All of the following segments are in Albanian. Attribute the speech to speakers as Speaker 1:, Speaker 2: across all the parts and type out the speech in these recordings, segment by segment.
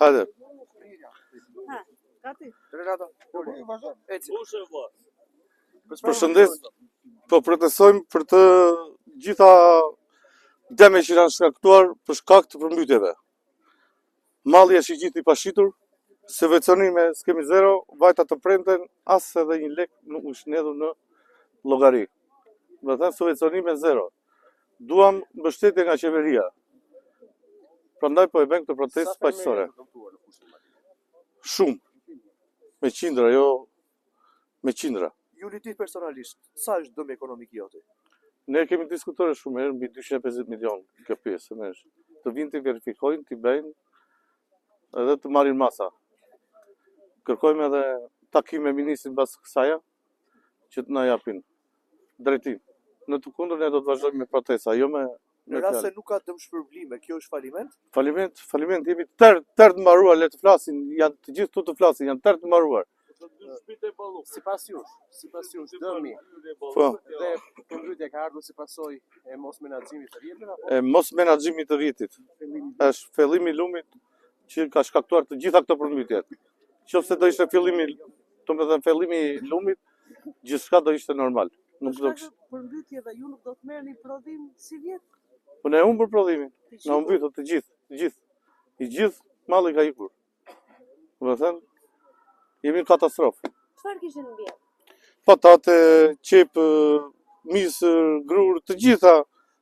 Speaker 1: Hajde. Përshëndes, po protestojmë për të gjitha dëmet që janë shkaktuar për shkak të përmbytjeve. Malli është i gjithë i pashitur, subvencionime s'kemi zero, vajta të premten as edhe një lek nuk është hedhur në llogari. Do të thënë subvencionime zero. Duam mbështetje nga qeveria. Prandaj po e bëjmë këtë protestë paqësore. Shumë. Me qindra, jo me qindra.
Speaker 2: Juli ti personalisht, sa është dëmi ekonomik i joti?
Speaker 1: Ne kemi diskutuar shumë herë mbi 250 milion kjo pjesë, e merr. Të vinë të verifikojnë, të bëjnë edhe të marrin masa. Kërkojmë edhe takim me ministrin pas kësaja që të na japin drejtim. Në të kundër ne do të vazhdojmë me protesta, jo me
Speaker 2: Në rast se nuk ka dëmshpërblime, kjo është faliment?
Speaker 1: Faliment, faliment, jemi tërë, tërë të mbaruar, le të flasin, janë të gjithë këtu të flasin, janë tërë të mbaruar.
Speaker 3: Sipas jush, sipas jush dëmi
Speaker 1: po.
Speaker 3: dhe përmbytja ka ardhur si pasojë e mosmenaxhimit të rrjetit apo?
Speaker 1: E mosmenaxhimit të rrjetit. Është fillimi i lumit që ka shkaktuar të gjitha këto përmbytje. Qoftë se do ishte fillimi, domethënë fillimi i lumit, gjithçka do ishte normal. Nuk do
Speaker 4: kishte. Përmbytjeve ju nuk do të merrni prodhim sivjet?
Speaker 1: Po ne humbëm prodhimin. Na u mbytën të gjithë, të gjithë. I gjithë malli ka ikur. Domethënë, jemi në katastrofë.
Speaker 4: Çfarë kishin mbjellë?
Speaker 1: Patate, qepë, misër, grurë, të gjitha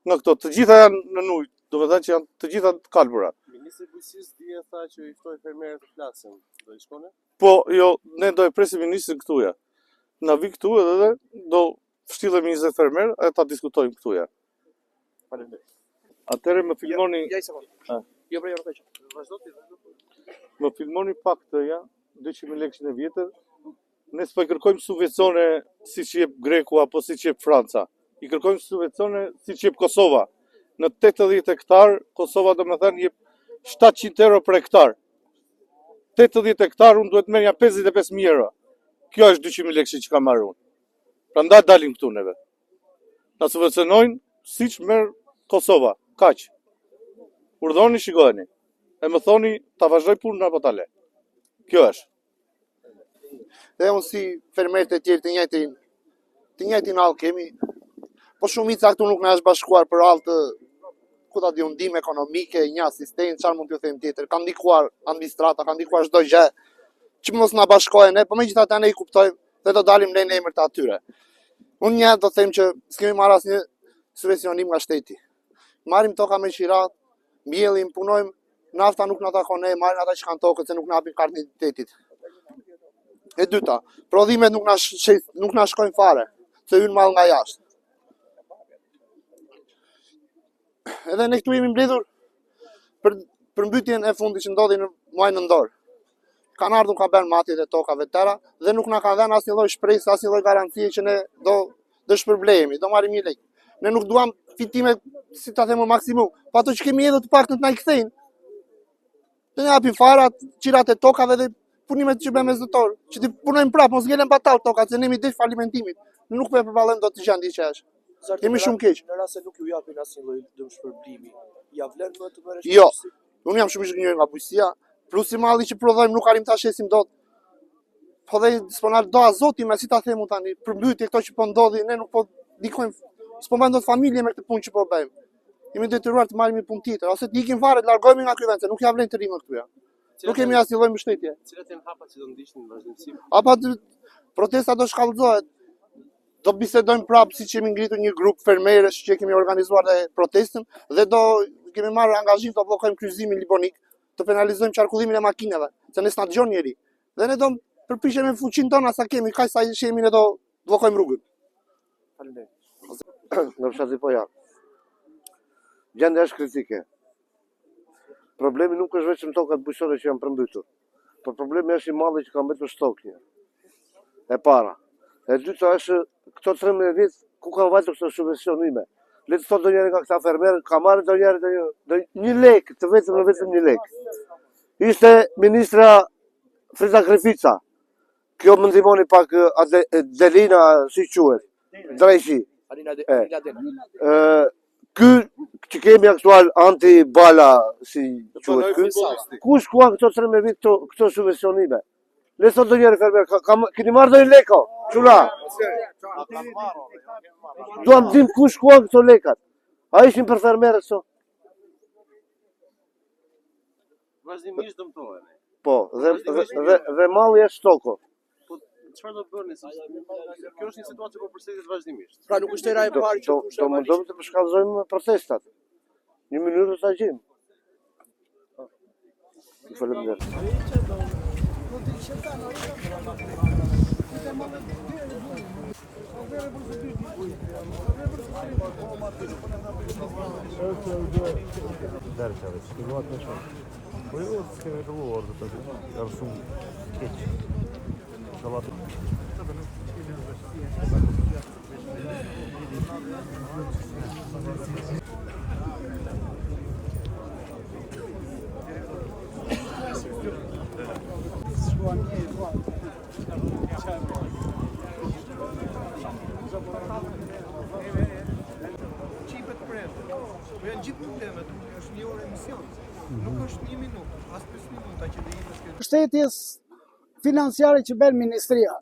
Speaker 1: nga këto, të gjitha janë në ujë, domethënë që janë të gjitha të kalbura.
Speaker 3: Ministri i Bujqësisë dje tha që i ftoi fermerët të flasin. Do i shkoni?
Speaker 1: Po, jo, ne do e presim ministrin këtu ja. Na vi këtu edhe dhe do shtillemi 20 fermerë e ta diskutojmë këtu ja.
Speaker 3: Faleminderit.
Speaker 1: Atëherë më filmoni
Speaker 2: Ja, një sekondë.
Speaker 1: Ah.
Speaker 2: Jo, bre, jo, nuk e që.
Speaker 3: Vazhdo ti, vazhdo.
Speaker 1: Më filmoni pak këtë ja, 200.000 lekëshin e vjetër. Ne s'po i kërkojmë subvencione siç jep Greku apo siç jep Franca. I kërkojmë subvencione siç jep Kosova. Në 80 hektar, Kosova domethënë jep 700 euro për hektar. 80 hektar unë duhet merrja 55.000 euro. Kjo është 200.000 lekëshi që kam marrë unë. Prandaj dalim këtu neve. Na subvencionojnë siç merr Kosova. Kaq. Urdhëroni shikojeni. E më thoni ta vazhdoj punën apo ta le. Kjo është.
Speaker 5: Dhe unë si fermerët e tjerë të njëjtin të njëjtin hall kemi. Po shumica këtu nuk na është bashkuar për hall të ku ta di unë ndihmë ekonomike, një asistencë, çfarë mund t'ju them tjetër. Ka ndikuar administrata, ka ndikuar çdo gjë që mos na bashkohen ne, po megjithatë ne i kuptojmë dhe do dalim ne në emër të atyre. Unë një do them që s'kemi marrë asnjë subvencionim nga shteti. Marrim toka me qira, mbjellim, punojmë, nafta nuk na takon ne, marrin ata që kanë tokën se nuk na japin kartën e identitetit. E dyta, prodhimet nuk na sh, nuk na shkojnë fare, se hyn mall nga jashtë. Edhe ne këtu jemi mbledhur për përmbytjen e fundit që ndodhi në muajin nëntor. Kanë ardhur ka bërë matjet e tokave të tëra dhe nuk na kanë dhënë asnjë lloj shprese, asnjë lloj garancie që ne do do shpërblehemi, do marrim një lek. Ne nuk duam fitime, si ta them maksimum, po ato që kemi edhe të paktën të na i kthejnë. Të na japin farat, qirat e tokave dhe punimet që bëjmë me zëtor, që t'i punojmë prapë, mos ngelen batall tokat, se ne jemi drejt falimentimit. Ne nuk po e përballojmë dot gjendjen që është. Jemi shumë keq.
Speaker 2: Në rast se nuk ju japin asnjë lloj dëmshpërblimi, ja vlen më të merresh
Speaker 5: Jo. Unë jam shumë i zhgënjyer nga bujqësia, plus si malli që prodhojmë nuk arrim ta shesim dot. Po dhe s'po na do Zoti, me si ta them unë tani, përmbytje këto që po ndodhin, ne nuk po ndikojmë, s'po mbajmë dot familje me këtë punë që po bëjmë. Jemi detyruar të marrim një punë tjetër ose të ikim fare, të largohemi nga ky vend, se nuk ja vlen të rrimë këtu ja. Nuk kemi asnjë lloj mbështetje.
Speaker 3: Cilat janë hapat që do ndiqni në vazhdimësi?
Speaker 5: Hapat protesta do shkallëzohet. Do bisedojmë prapë siç kemi ngritur një grup fermerësh që kemi organizuar dhe protestën dhe do kemi marrë angazhim të bllokojmë kryqëzimin Libonik, të penalizojmë qarkullimin e makinave, se ne s'na dëgjon njeri. Dhe ne do përpiqemi me fuqinë tonë sa kemi, kaq sa jemi ne do bllokojmë rrugën.
Speaker 2: Faleminderit.
Speaker 6: Nga fshati Pojan. Gjendja është kritike. Problemi nuk është vetëm tokat bujqësore që janë përmbytur, por problemi është i malli që ka mbetur stok një. E para. E dyta është këto 13 vjet ku kanë vajtur këto subvencionime. Le të thotë ndonjëri nga këta fermerë, ka marrë ndonjëri ndonjë ndonjë një lek, të vetëm e vetëm një lek. Ishte ministra Frida Krivica. Kjo më ndihmoni pak atë Delina, si quhet? Drejshi.
Speaker 2: Alina De,
Speaker 6: E.
Speaker 2: Alina Dena.
Speaker 6: Ë. Ky që kemi aktual anti bala si quhet ky, ku shkuan këto 13 vit këto këto subvencionime? Le sot ndonjëri fermer, ka, ka, keni marrë ndonjë leko, çuna? Duam të dim ku shkuan këto lekat. A ishin për fermerët këto?
Speaker 3: Vazhdimisht dëmtohemi.
Speaker 6: Po, dhe, dhe, dhe, dhe malli është stoko.
Speaker 3: Po çfarë do bëni? Kjo është një situatë që po përsëritet vazhdimisht.
Speaker 2: Pra nuk është hera e parë që
Speaker 6: do, do mundohemi të përshkallëzojmë protestat. Një mënyrë do ta gjejmë. Ju faleminderit.
Speaker 1: Po jo, s'kemi filluar të tash. Janë shumë keq. Inshallah.
Speaker 7: Qipet premte. Po janë gjithë problemet, është një orë emision. Nuk është një minutë, as 5 minuta që të jepet kjo.
Speaker 8: Mbështetjes financiare që bën ministria.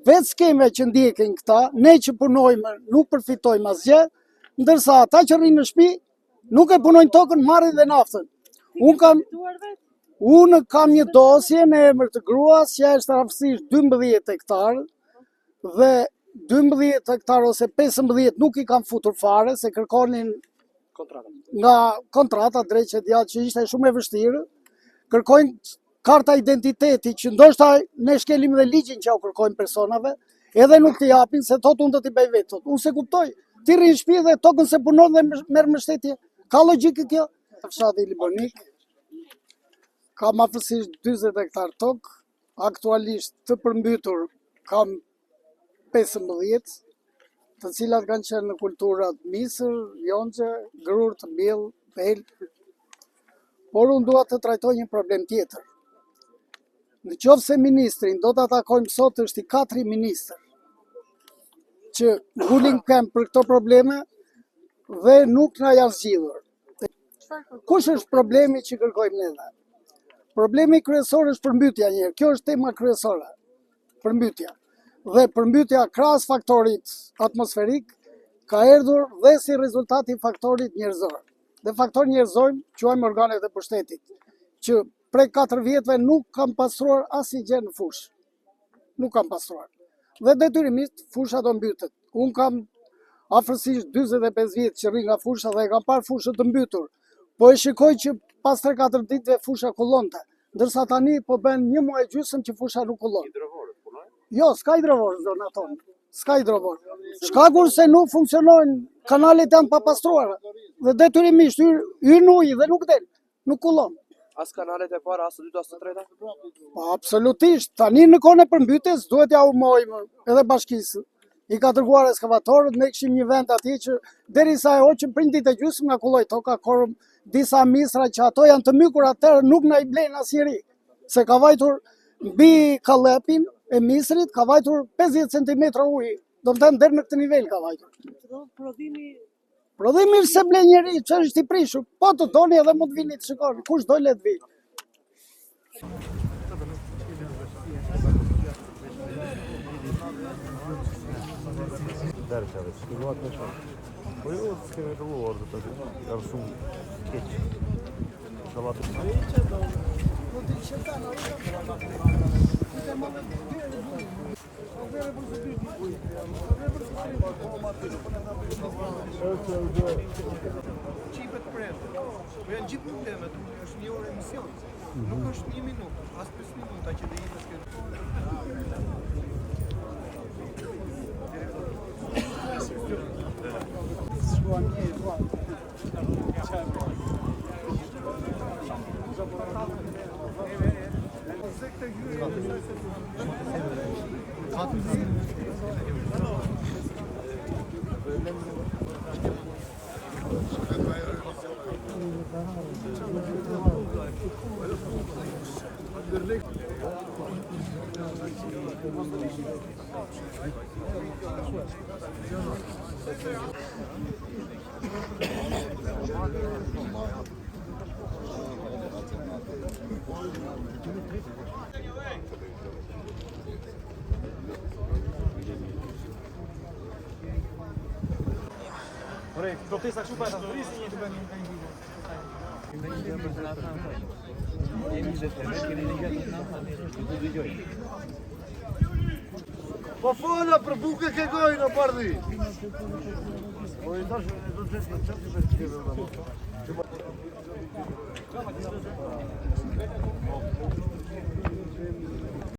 Speaker 8: Vetë skema që ndjekin këta, ne që punojmë nuk përfitojmë asgjë, ndërsa ata që rrinë në shtëpi nuk e punojnë tokën, marrin dhe naftën. Unë kam unë kam një dosje në emër të gruas që është rafësisht 12 hektar dhe 12 hektar ose 15 nuk i kam futur fare se kërkonin nga kontrata drejt që djatë që ishte shumë e vështirë, kërkojnë karta identiteti që ndoshta ne shkelim dhe ligjin që u kërkojmë personave, edhe nuk të japin se thotë unë do t'i bëj vetë, thotë. Unë s'e kuptoj. Ti rri në shtëpi dhe tokën s'e punon dhe merr mbështetje. Ka logjikë kjo? Fshati Libonik kam afërsisht 40 hektar tokë, aktualisht të përmbytur kam 15, të cilat kanë qenë në kulturat misër, jonxhe, grurë të mbjell, belë. Por unë dua të trajtoj një problem tjetër. Në qoftë se ministrin do ta takojmë sot është i katri ministër që ngulin këmbë për këto probleme dhe nuk na janë zgjidhur. Kush është problemi që kërkojmë neve? Problemi kryesor është përmbytja një herë. Kjo është tema kryesore. Përmbytja. Dhe përmbytja krahas faktorit atmosferik ka erdhur dhe si rezultat i faktorit njerëzor. Dhe faktor njerëzor quajmë organet e pushtetit, që prej 4 vjetëve nuk kanë pastruar asnjë gjë në fushë. Nuk kanë pastruar. Dhe detyrimisht fusha do mbytet. Unë kam afërsisht 45 vjet që rri nga fusha dhe e kam parë fushën të mbytur. Po e shikoj që pas 3-4 ditëve fusha kullonte. Ndërsa tani po bën një muaj gjysmë që fusha nuk kullon.
Speaker 3: Hidrovorët punojnë?
Speaker 8: Jo, s'ka hidrovor në zona tonë. S'ka hidrovor. Shkaku se nuk funksionojnë, kanalet janë papastruara dhe detyrimisht hyn uji dhe nuk del, nuk kullon.
Speaker 2: As kanalet e para, as të dyta, as të treta?
Speaker 8: Po absolutisht, tani në kohën e përmbytjes duhet ja u mohojmë edhe bashkisë. I ka dërguar eskavatorët, ne kishim një vend atje që derisa e hoqëm për një ditë e gjysmë nga kulloi toka, korëm disa misra që ato janë të mykur atëherë nuk na i blen asnjëri. Se ka vajtur mbi kallepin e misrit, ka vajtur 50 cm ujë. Do të thënë deri në këtë nivel ka vajtur.
Speaker 4: Prodhimi
Speaker 8: Prodhimi s'e blen njeri, që është i prishur. Po të doni edhe mund të vini të shikoni, kush do le të vijë.
Speaker 1: Po jo, s'kemi filluar të tash. Janë shumë keq. Inshallah.
Speaker 7: Qipet premte. Po janë gjithë problemet, është një orë emision. Nuk është një minutë, as 5 minuta që të jepet kjo.
Speaker 6: Po fola për bukë ke gojën o bardhi. Po i tash do të jetë çfarë të bëj.